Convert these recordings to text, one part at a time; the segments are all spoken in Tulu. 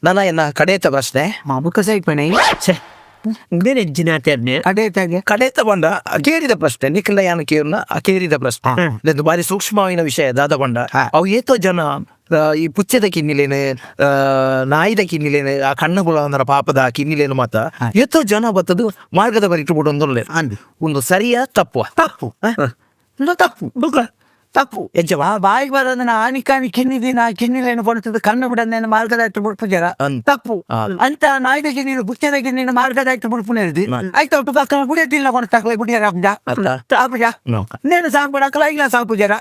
ನನ ಎನ್ನ ಕಡೇತ ಪ್ರಶ್ನೆ. ಮಾಮುಕ ಸೈಪಣೆ. ಇಂಜಿನಾತೇರ್ನೆ. ಕಡೆತಾಗೆ. ಕಡೇತ ಬಂಡ ಅಕೇರಿದ ಪ್ರಶ್ನೆ ನಿಖಿಲ ಯಾನ ಕೇರ್ನ ಅಕೇರಿದ ಪ್ರಶ್ನೆ. ಇದು ಬಾರಿ ಸೂಕ್ಷ್ಮವಾಗಿನ ವಿಷಯ ದಾದ ಬಂಡ ಅವು ಏತೋ ಜನ ಈ ಪುಚ್ಚದ ಕಿನ್ನಿಲೇನು, ನಾಯಿದ ಕಿನ್ನಿಲೇನು, ಆ ಕಣ್ಣು ಬುಲ ಪಾಪದ ಕಿನ್ನಿಲೇನು ಮಾತ ಏತೋ ಜನ ಬತ್ತದು ಮಾರ್ಗದ ಬರಿಟ್ಟು ಬಿಡೊಂದುಲ್ಲೆ. ಒಂದು ಸರಿಯಾ ತಪ್ಪು? ತಪ್ಪು. ತಪ್ಪು. ಬುಕ. ತಪ್ಪು. ಎಂಚವಾ? ಬಾಯಿಗೆ ಬರೋದನ್ನ ಆನಿಕಾನಿ ಕಿನ್ನಿದಿ ನಾ ಕಿನ್ನಿಲೇನು ಕೊಡ್ತದೆ ಕಣ್ಣು ಬಿಡನ್ನೇನು ಮಾರ್ಗದಾಯ್ತು ಬಿಡ್ಪುಜರ. ತಪ್ಪು. ಅಂತ ನಾಯಿದ ನೀನು ಬುಚ್ಚದ ನೀನು ಮಾರ್ಗದಾಯ್ತು ಬಿಡ್ಪುನೇದಿ ಆಯ್ತು ಒಟ್ಟು ಪಕ್ಕ ಗುಡಿಯತಿಲ್ಲ ಕೊಡ್ತಾಕಲೆ ಗುಡಿಯರ. ಅರ್ಥ? ಸಾಪುಜ ನೇನು ಸಾಂಪುಡ ಇಲ್ಲ ಸಾಪುಜರ.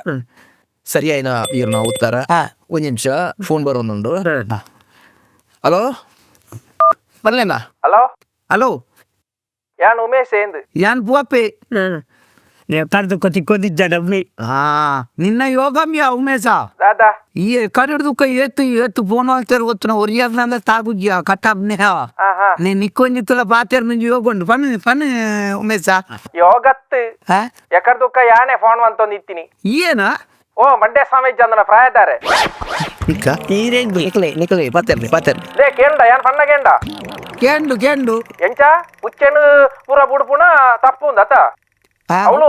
ಸರಿಯಾಯಿನ ಇರ್ನ ಉತ್ತರ. ಒಂದು ನಿಮಿಷ, ಫೋನ್ ಬರೋನುಂಡು. ಹಲೋ, ಬರ್ಲೇನಾ? ಹಲೋ. ಹಲೋ. ಯಾನ್ ಉಮೇಶ್ ಏಂದ್. ಯಾನ್ ಪೂವಪ್ಪೆ. ಕರ್ದು ಕೊತಿಕ್ಕೊಂದಿದ್ದ ಡಬ್ಬಿ. ಹಾ, ನಿನ್ನ ಯೋಗಮ್ಯ ಉಮೇಶ. ದಾದಾ? ಈ ಕರಡ್ದುಕ್ಕ ಏತು ಏತು ಫೋನ್ ಆಗ್ತಾರೆ ಗೊತ್ತು ಒರಿಯಾದ್ನಂದ ತಾಗುಜ್ಯ ಕಟ್ಟಾಬ್ನೆ. ಹಾ ಹಾ. ನೀನ್ ನಿಕ್ಕೊಂಜಿತ್ತಲ ಪಾತೇರ್ ಮುಂಜಿ ಯೋಗೊಂಡು ಪನ್ ಪನ್ ಉಮೇಶ. ಯೋಗತ್. ಹಾ. ಎಕರ್ದುಕ್ಕ ಯಾನೆ ಫೋನ್ ಮಂತೊಂದು ಇತ್ತೀನಿ. ಏನ? ಓ ಮಂಡ್ಯ ಸ್ವಾಮೀಜಿ ಅಂದನ ಪ್ರಾಯದಾರೆ. ನಿಕ್ಕ ನಿಕ್ಲೆ ನಿಕ್ಲೆ ಪಾತೇರ್ಲಿ ಪಾತೇರ್ಲಿ. ಲೇ ಕೇಂಡ ಯಾನ್ ಪಣ್ಣ ಕೇಂಡ. ಕೇಂಡು ಕೇಂಡು. ಎಂಚ ಪುಚ್ಚೆನು ಪೂರ ಬುಡ್ಪುಣ ತಪ್ಪು ಅತ? ಅವಳು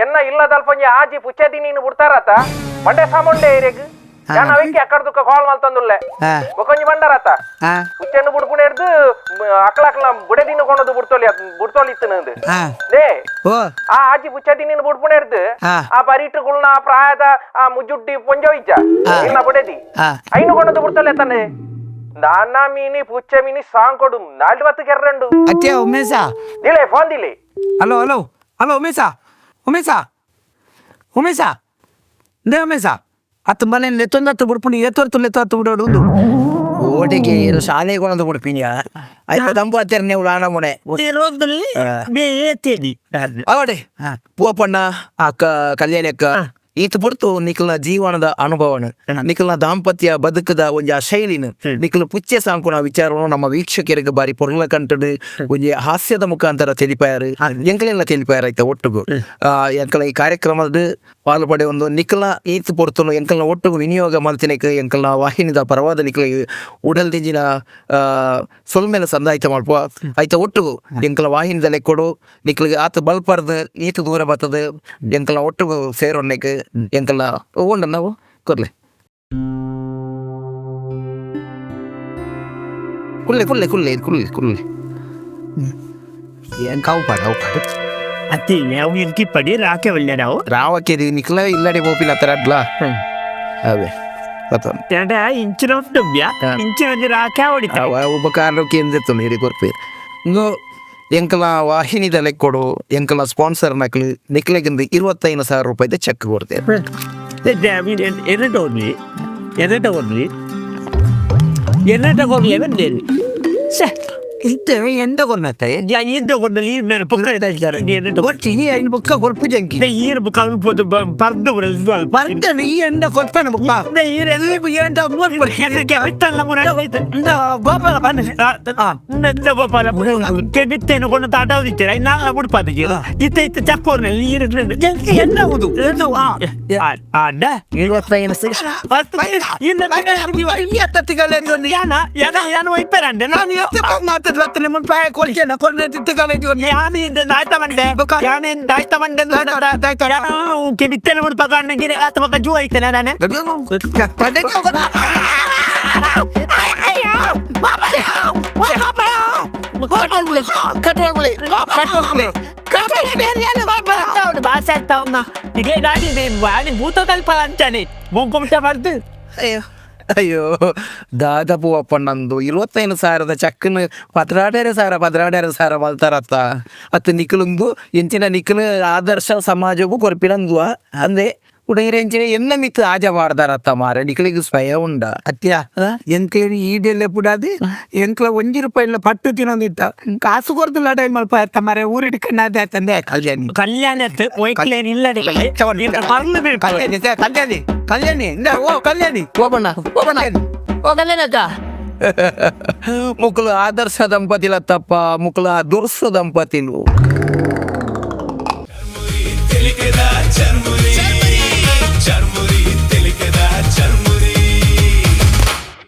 ಎನ್ನ ಇಲ್ಲದಲ್ಪ ಒಂಜಿ ಆಜಿ ಪುಚ್ಚೆ ದಿನೀನು ಬಿಡ್ತಾರತ ಮಂಡ್ಯ ಸಾಮುಂಡೆ ಏರಿಯಾಗ್. ಯಾನ್ ಅವಿಕ್ಕೆ ಅಕ್ಕಡ್ದುಕ್ಕ ಕಾಲ್ ಮಲ್ತೊಂದುಲ್ಲೆ. ಬೊಕೊಂಜಿ ಬಂಡಾರತ. ಪುಚ್ಚೆನು ಬುಡ್ಪುಣ ಹಿಡ್ದು ಅಕ್ಲ ಅಕ್ಲ ಬುಡೆ ದಿನ ಕೊಣದು ಬುಡ್ತೋಲಿ ಬುಡ್ತೋಲಿ ಇತ್ತು. ಲೇ. ಓ. ಆ ಆಜಿ ಪುಚ್ಚೆ ದಿನ ಬುಡ್ಪುಣ ಹಿಡ್ದು ಆ ಬರಿಟುಗುಳ್ನ ಆ ಪ್ರಾಯದ ಆ ಮುಜುಡ್ಡಿ ಪೊಂಜೋ ಇಜ್ಜ ಇನ್ನ ಬುಡೆದಿ ಐನು ಕೊಣದು ಬುಡ್ತೋಲೆ ತಾನೆ ನಾನಾ ಮೀನಿ ಪುಚ್ಚೆ ಮೀನಿ ಸಾಂಗ್ ಕೊಡು ನಾಲ್ಡು ಬತ್ತು ಕೆರ್ರಂಡು. ಅತ್ತೆ ಉಮೇಶ. ದಿಲೆ ಫೋನ್ ದಿಲೆ. Hello hello hello, Umesh Umesh Umesh they Umesh ಅತ್ತು ಮನೆ ಲೆತ್ತೊಂದು ಹತ್ತು ಬುಡ್ಪುಂಡಿ ಏತೊರ್ತು ಲೆತ್ತ ಹತ್ತು ಬಿಡೋಡು ಒಂದು. ಓಟಿಗೆ ಏನು ಶಾಲೆಗೆ ಒಂದು ಬಿಡ್ಪಿನಿಯ ಆಯ್ತು ತಂಪು ಹತ್ತಿರ ನೀವು ಲಾಣ ಮುನೆ. ಅವಡೆ ಪೂವಪ್ಪಣ್ಣ ಅಕ್ಕ ಕಲ್ಯಾಣಿ ಅಕ್ಕ, ಈತ ಪುರ್ತು ನಿಖಲ್ನ ಜೀವನದ ಅನುಭವನ, ನಿಖಲ್ನ ದಾಂಪತ್ಯ ಬದುಕದ ಒಂಜಿ ಆ ಶೈಲಿನ, ನಿಖಲ್ ಪುಚ್ಚೆ ಸಾಂಕುನ ವಿಚಾರವನ್ನು ನಮ್ಮ ವೀಕ್ಷಕರಿಗೆ ಬಾರಿ ಪೊರ್ಲ ಕಂಟಡು ಒಂಜಿ ಹಾಸ್ಯದ ಮುಖಾಂತರ ತಿಳಿಪಾಯರು, ಎಂಕಲೆಲ್ಲ ತಿಳಿಪಾಯರು. ಆಯ್ತ ಒಟ್ಟುಗು ಎಂಕಲ ಈ ಕಾರ್ಯಕ್ರಮದ ಪಾಲು ಪಡೆ ಒಂದು ನಿಖಲ ಈತ್ ಪೊರ್ತುನು ಎಂಕಲ್ನ ಒಟ್ಟುಗು ವಿನಿಯೋಗ ಮಲ್ತಿನಕ್ಕೆ ಎಂಕಲ್ನ ವಾಹಿನಿದ ಪರವಾದ ನಿಖಲ ಉಡಲ್ ದಿಂಜಿನ ಸೊಲ್ಮೆಲ ಸಂದಾಯ್ತ ಮಲ್ಪ. ಆಯ್ತ ಒಟ್ಟುಗು ಎಂಕಲ ವಾಹಿನಿದ ಲೆಕ್ಕೊಡು ನಿಕ್ಲಿಗೆ ಆತ ಬಲ್ಪರ್ದು ಈತ ದೂರ ಬರ್ತದೆ ಎಂಕಲ್ನ ಒಟ್ಟುಗು ಸೇರೊನ್ನೆಕ್ ಎಂಕಲ್ನ ಓಂಡ ನಾವು ಕೊರ್ಲೆ ಕುಲ್ಲೆ ಕುಲ್ಲೆ ಕುಲ್ಲೆ ಕುಲ್ಲೆ ಕುಲ್ಲೆ. ಏನ್ ಕಾವು ಪಾಡ ಅವು ಪಾಡ. ಅತ್ತಿ ನಾವು ಇಂಕಿ ಪಡಿ ರಾಕೆ ಒಳ್ಳೆ ನಾವು. ರಾವಕ್ಕೆ ನಿಕ್ಲ ಇಲ್ಲಡೆ ಬೋಪಿಲ್ಲ ತರಡ್ಲಾ ಅವೇ ಬತ್ತ. ಇಂಚಿನ ಉಂಟು ಇಂಚಿನ ಒಂಜಿ ರಾಕೆ ಹೊಡಿತ. ಉಪಕಾರ ಕೇಂದ್ರ ನೀರಿ ಕೊರ್ಪೆ ಇಂದು ಎಂಕಲ ವಾಹಿನಿದ ಲೆಕ್ಕೊಡು ಎಂಕಲ ಸ್ಪಾನ್ಸರ್ ನಕ್ಲು ನಿಕ್ಲೆಗಿಂದ 25,000 ರೂಪಾಯಿದ ಚೆಕ್ ಕೊಡ್ತೇವೆ. ಎರಡು ಹೋದ್ವಿ ಎರಡು ಹೋದ್ವಿ ಎರಡು ಹೋದ್ವಿ ಬಂದೇನಿ. ಇಂತ ಎಂದ ಕೊನ್ನತ್ತೆ? ಎಂತ ಕೊಡ್ಲಿ ನೀನು? ಗೊತ್ತಿ ಐನು ಬುಕ್ಕ ಕೊರ್ಪು ಜಂಕಿ. ಈರು ಪೋದು ಪರ್ದು. ಪರ್ದನು ಈ ಎಂದ ಕೊರ್ಪನ ಬುಕ್ಕ ಎಂದ ಗೋಪಾಲ ಪನ್ನ. ಗೋಪಾಲ ಬಿತ್ತೇನು ಕೊಂಡು ತಾಟಾದಿತ್ತೀರ ನಾ ಬಿಡ್ಪಾದಿಗೆ ಇತ್ತ ಇತ್ತ ಚಕ್ಕೋರ್ನ ನೀರು. ಎನ್ನ ಹೌದು. ಅಡ್ಡ. 25. ಯಾನ ಯಾನ ಯಾನ ಒಯ್ಪೇರಂಡೆ ನಾನು ಬಿತ್ತೇನು ಬಿಡ್ಪಾಕ ಆತ ಜೂ ಐತೇನೆ ನಾನೇ. ಅಯ್ಯೋ ಅಯ್ಯೋ, ದಾದಪು ಅಪ್ಪ ನಂದು 25,000ದ ಚಕ್ಕನ 16,000 16,000 ಮಲ್ತಾರತ್ತ ಅತ್ತ ನಿಖಲುಂದು ಎಂಚಿನ ನಿಖಲು ಆದರ್ಶ ಸಮಾಜಕ್ಕೂ ಕೊರ್ಪಿನಂದುವ ಅಂದೆ ಉಡೈರೆ ಎಂಚಿನ ಎನ್ನ ಮಿತ್ತು ಆಜ ಮಾಡ್ದಾರತ್ತ ಮಾರ ನಿಖಲಿಗೆ ಸ್ವಯ ಉಂಡ? ಅತ್ಯ ಎಂತೇಳಿ ಈಡೆಲ್ಲ ಪುಡಾದಿ ಎಂಕ್ಲ ಒಂಜಿ ರೂಪಾಯಿ ಪಟ್ಟು ತಿನ್ನೊಂದಿತ್ತ ಕಾಸು ಕೊರ್ದು ಲಡಾಯಿ ಮಲ್ಪ ಮರೆ ಊರಿಡಿ ಕಣ್ಣಾದೆ ತಂದೆ ಕಲ್ಯಾಣಿ. ಕಲ್ಯಾಣ ಕಲ್ಯಾಣಿ ಕಲ್ಯಾಣಿ ಕಲ್ಯಾಣಿ ಇಂದ ಓ ಕಲ್ಯಾಣಿ. ಓಬಣ್ಣ ಓಬಣ್ಣ ಓ ಕಲ್ಯಾಣಕ್ಕ ಮುಕ್ಕಳು ಆದರ್ಶ ದಂಪತಿಲ ತಪ್ಪ ಮುಕ್ಕಳ ದುರ್ಸ ದಂಪತಿಲು. ಚರ್ಮುರಿ.